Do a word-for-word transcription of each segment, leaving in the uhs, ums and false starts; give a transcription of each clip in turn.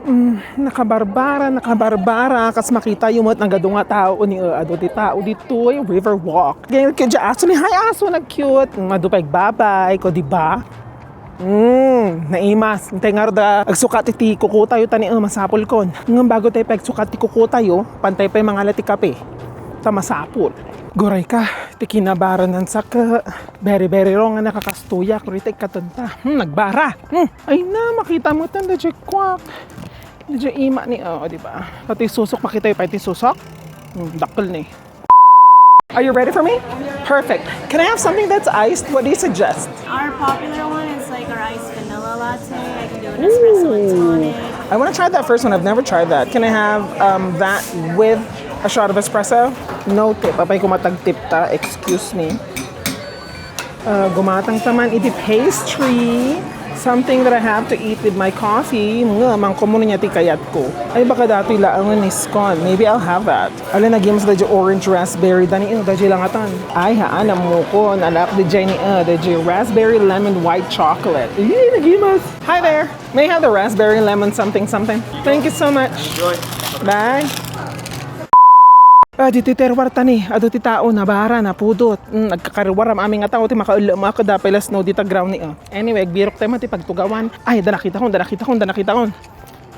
Mm, nakabarbara, nakabarbara. Kas makitayo met, nagadu nga tao ni, uh, adu ti tao ditoy, Riverwalk. Ganyan kay aso ni, hi aso, nag-cute. Mm, adu pay babay ko, di ba? Mm, naimas. Intay nga da, agsukat iti kuko tayo, tani, uh, masapul kon. Ngem bago tayo pagsukat ti kuko tayo, pantay pay mangala ti kape. Ta masapul. Guray ka, ti kinabaranan sak, uh, very, very wrong nga nakakastuyak, rita ikatenta. Hmm, nagbara. Hmm, ay na, makita mo tan, da Jack Quack. Medyo ima ni, oo, di ba? Pati susok, makita yung pati susok. Hmm, dakkel ni. Are you ready for me? Perfect. Can I have something that's iced? What do you suggest? Our popular one is, like, our iced vanilla latte. I can do an espresso and tonic. I want to try that first one. I've never tried that. Can I have, um, that with a shot of espresso? No tip. Apay ko matagtip ta. Excuse me. Uh, gumatang ta man iti pastry. Something that I have to eat with my coffee. Nga, mangkomuno niya ti kayat ko. Ay, baka datoy laangan ni scone. Maybe I'll have that. Ala, nagimas da di orange raspberry. Dani, eh, da di langatan. Ay, haan, ammo ko. Nalak di jay ni, eh, da di raspberry lemon white chocolate. Yay, nagimas. Hi there. May I have the raspberry lemon something something? Thank you so much. Enjoy. Bye. Ah, ditoy terroir ta ni, adu ti tao, nabara, napudot. Mm, nagkakaruar am amin nga tao, ti makaellem a, kada pay la snow dita ground ni, ah. Anyway, agbirok tayo man ti pagtugawan. Ay, da nakita kon, da nakita kon, da nakita kon.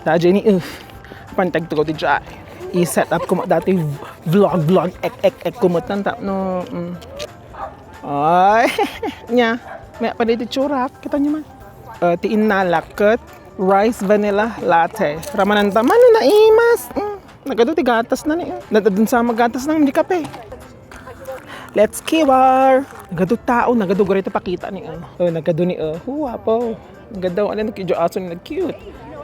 Da jay ni, uh, pantag tugaw ti jay. I-set up ko mo dati vlog, vlog, ek, ek, ek, kumutan ta, no, mm. Ay, nya, may pa dito tsurak, kita nyo man. Uh, ti innalak ket rice vanilla latte. Ramanan ta man, naimas. Mm. Nagadu ti gatas na ni. Nadadun sa magatas nang di kape. Let's kiwar. Nagadu tao, nagadu gari ta pakita ni. Oh, nagadu ni, oh. Huwa po. Nagadu, ano, nagkidyo aso ni, nag-cute.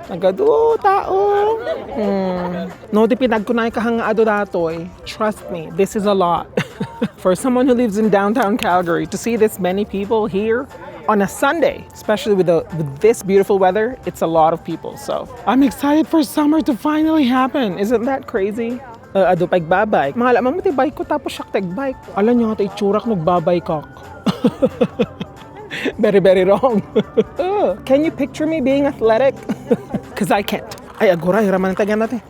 Nagadu tao. Hmm. No, di pinagkunay ka hanga adu datoy. Trust me, this is a lot. For someone who lives in downtown Calgary, to see this many people here on a Sunday, especially with, the, with this beautiful weather, it's a lot of people. So I'm excited for summer to finally happen. Isn't that crazy? Uh, adu pagbabike. Mga lamang mo ti bike ko tapos siak ti bike. Alam niyo nga ti itsurak nagbabike ka. Very, very wrong. Uh, can you picture me being athletic? Because I can't. Ay, aguray, raman tayo natin.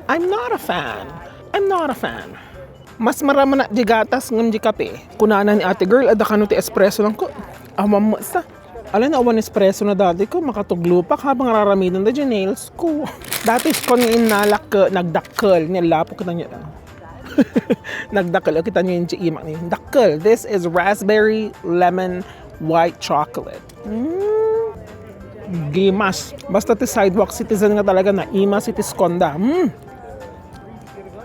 I'm not a fan. I'm not a fan. Mas maramanak di gatas ngem di kape. Kunana ni ate girl, adda kano ti espresso lang ko. Awan mo sa. Ala na, awan espresso na dati ko, makatuglupak habang raramidan da di nails ko. Dati ko ni innalak ko, nagdakkel, nilapo kita niya. Nagdakkel, kita niya yung imak ni. Dakkel, this is raspberry lemon white chocolate. Mm. Gimas. Basta ti sidewalk citizen nga talaga naimas iti skonda. Mm.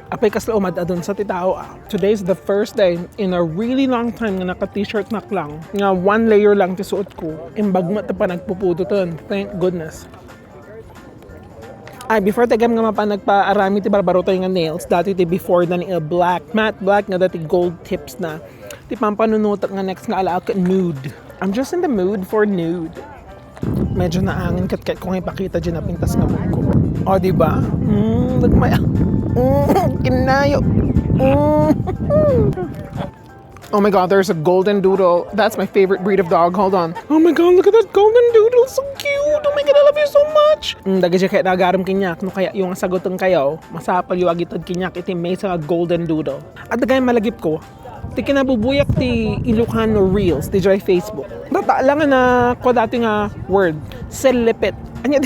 Apay kasla umad-adun sa ti tao, ah. Today is the first day in a really long time nga naka-t-shirt nak lang. Nga one layer lang ti suot ko. Imbag mo ito pa nagpupudotan. Thank goodness. Ay, before, tagam nga mapan nagpaarami ti barbaro tayo nga nails. Dati ti before na ni, uh, black, matte black nga dati gold tips na. Ti pampanunutak nga next nga alaak nude. I'm just in the mood for nude. Medyo naangin ket ket kung ipakita di napintas nga buko. O, di ba? Mm, nagmay-, mm, kinayo. Mm. Oh my God, there's a golden doodle. That's my favorite breed of dog. Hold on. Oh my God, look at that golden doodle. So cute. Oh my God, I love you so much. Mm, dagiti kaya nagaram kaniak, no kaya yung sagutan kayo, masapal yung agitad kaniak, iti may sa golden doodle. At dagay malagip ko, ti kinabubuyak ti Ilocano Reels, ti jay Facebook. Data lang na kwa dati nga word, selepet. Anya,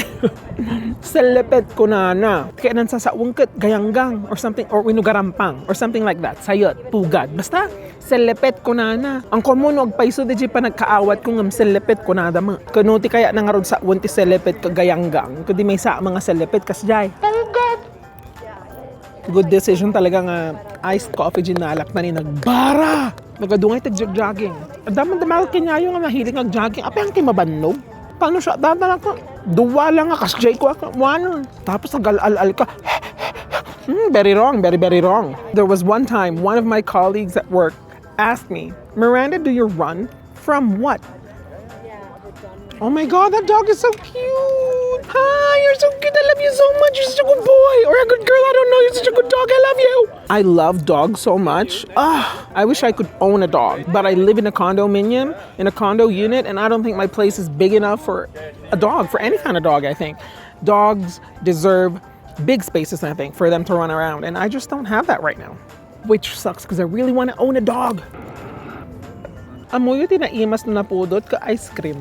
selepet kunana. Kaya nan sasawan ket gayanggang or something, or wenno garampang, or something like that. Sayot, pugad. Basta, selepet kunana. Ang komo no agpayso di panagkaawat ko ngem selepet kunada mo. Kano ti kaya nangarod sa ti selepet kagayanggang. Kadi may sa mga selepet kas jay. Pugad! Good decision talaga nga iced coffee ginalak na ni nagbara. Nagadungay tag jogging. Daman damal kinyayo nga mahilig nga jogging. Apay ang kimabannog? Paano siya? Dada na ko. Duwa lang nga kasjay ko ako. One. Tapos nagal-al-al ka. Hmm, very wrong. Very, very wrong. There was one time, one of my colleagues at work asked me, "Miranda, do you run?" From what? Oh my God, that dog is so cute! Hi, you're so cute. I love you so much. You're such a good boy or a good girl. I don't know. You're such a good dog. I love you. I love dogs so much. Ah, I wish I could own a dog, but I live in a condominium, in a condo unit, and I don't think my place is big enough for a dog, for any kind of dog, I think. Dogs deserve big spaces, I think, for them to run around, and I just don't have that right now. Which sucks because I really want to own a dog. Amuyo ti naimas na napudot ka ice cream.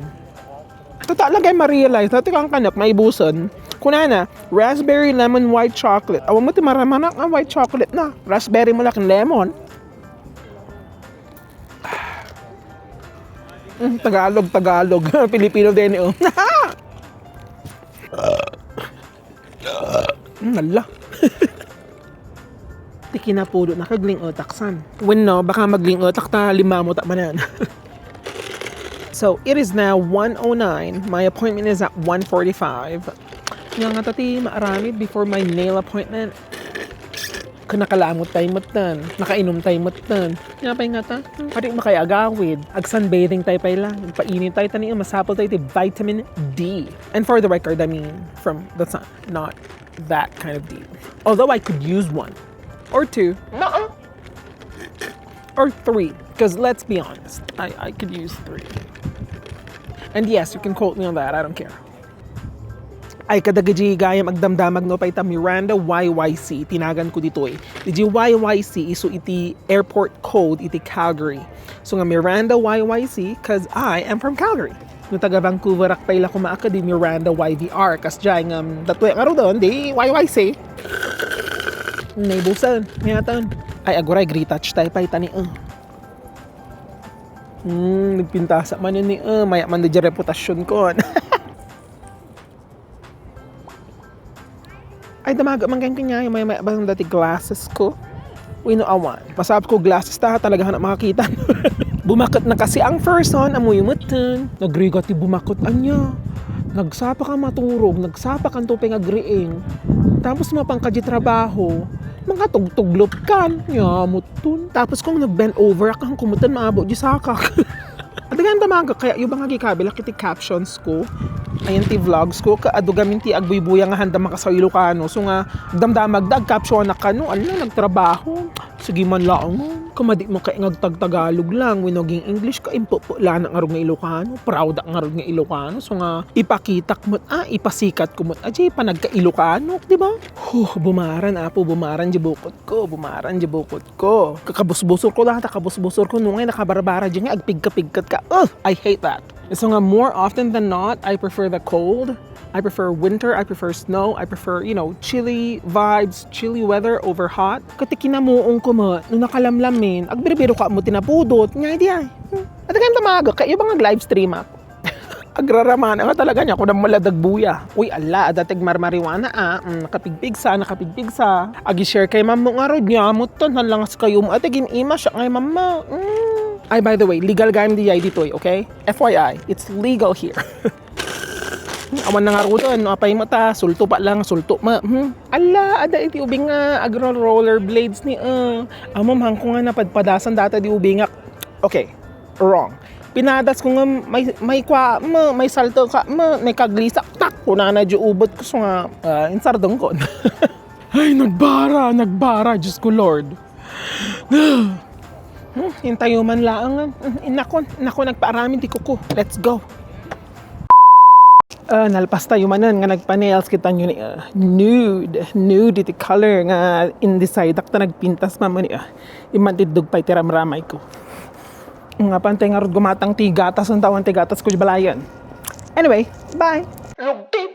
Totoo lang kayo ma-realize, dati kang kanak, maibusan. Kunana, raspberry lemon white chocolate. Awan mo ti maramanak nga white chocolate na. Raspberry mo lang lemon. Mm, Tagalog, Tagalog. Pilipino din, oh. Mm, hala. Ti kinapudot na kag ling-etak san. Wenno, baka magling-etak ta limamo ta manen. So, it is now one oh nine. My appointment is at one forty-five. Nga nga ta ti maaramid before my nail appointment. Kanakalamot tayo matan. Nakainom tayo matan. Nga pa'y nga ta? Hmm, adi makayagawid. Ag-sunbathing tayo pa'y lang. Painit tayo tani, masapol tayo ti vitamin D. And for the record, I mean, from the sun. Not that kind of D. Although I could use one. Or two. Nuh-uh. Or three. Because let's be honest, I, I could use three. And yes, you can quote me on that. I don't care. Ay, kadagidi gayam agdamdamag no pay ta Miranda Y Y C, tinagan ko ditoy. Di Y Y C isu iti airport code iti Calgary. So nga Miranda Y Y C, 'cause I am from Calgary. No taga Vancouver ak pay la kuma, kadi Miranda Y V R, kas jay nga, um, datwe nga rudon, di Y Y C. Naibusan, ngatan. Ay, aguray, retouch tayo pay tani, uh. Hmm, nagpintasa man ni, uh, maya man di reputasyonko. Ay, damaga man kayo kanya, yung may, may, bang dati glasses ko. Uy, no, awan. Masabot ko glasses ta, talaga na makakita. Bumakot na kasi ang person, amoy mutun. Nagrigat ti bumakot, anya. Nagsapa ka maturog, nagsapa ka tupay nga agriing. Tapos mapangka di trabaho, mga tugtuglop kan. Nya, mutun. Tapos kung nag-bend over, akang kumutan, maabo di sakak. Adagan damaga, kaya yung mga gikabilak iti captions ko, ayan ti vlogs ko, ka adu gamin ti agbuybuya nga handa makasao Ilocano. So nga, damdamag da, agcaption na kano, ala, nagtrabaho. Sige man laang, kumadi mo kay ngagtagtagalog lang, wenno aging English ka, impupo lang ngarud nga Ilocano, proud ak ngarud nga Ilocano. So nga, ipakitak mo, ah, ipasikat ko mo, aji, panagka-Ilocano, di ba? Huh, bumaran, apo, bumaran, di bukod ko, bumaran, di bukod ko. Kakabusbusor ko lang, kakabusbusor ko, nungay nakabarbara, di nga, agpigka-pigkat ka. Ugh, I hate that. So nga, more often than not, I prefer the cold. I prefer winter, I prefer snow, I prefer, you know, chilly vibes, chilly weather over hot. Kati kinamuong ko mo, no nakalamlamin, agbirbiro ka mo tinapudot, nga di ay. Hmm. At aganta maaga, kayo ba nga live stream ako? Agraramana nga talaga niya, kung maladag buya. Uy, ala, adatag marmariwana, ah. Mm, nakapigpigsa, nakapigpigsa. Agi-share kay mammo nga rod niya, mo ton, halangas kayo mo. Ate, gin-ima siya kay mamma. Mm. Ay, by the way, legal game di ay ditoy, okay? F Y I, it's legal here. Awan na nga rod, no? Apay mo ta, sulto pa lang, sulto ma. Hmm? Ala, ada iti ubing nga agro-rollerblades ni, uh. Amo, hangko nga napadpadasan data di ubing nga. Okay, wrong. Pinadas ko nga may, may kwa, ma, may salto ka, ma, may kaglisak, tak, kunana di ubot ko, so nga, ah, insardong ko. Ay, nagbara, nagbara, Diyos ko, Lord. Hmm, intayo man laang, ah. Hmm, inako, inako, nagpaaramin ti kuko. Let's go. Ah, nalpas tayo manen nga nagpa-nails kita nyo ni, ah, nude. Nude iti color nga in-decide ak ta nagpintas mamani, ah. Iman ti dugpay ti ramramay ko. Nga pantay nga rod gumatang ti gatas, ang tawan ti gatas ko di balayan. Anyway, bye! Lugtip!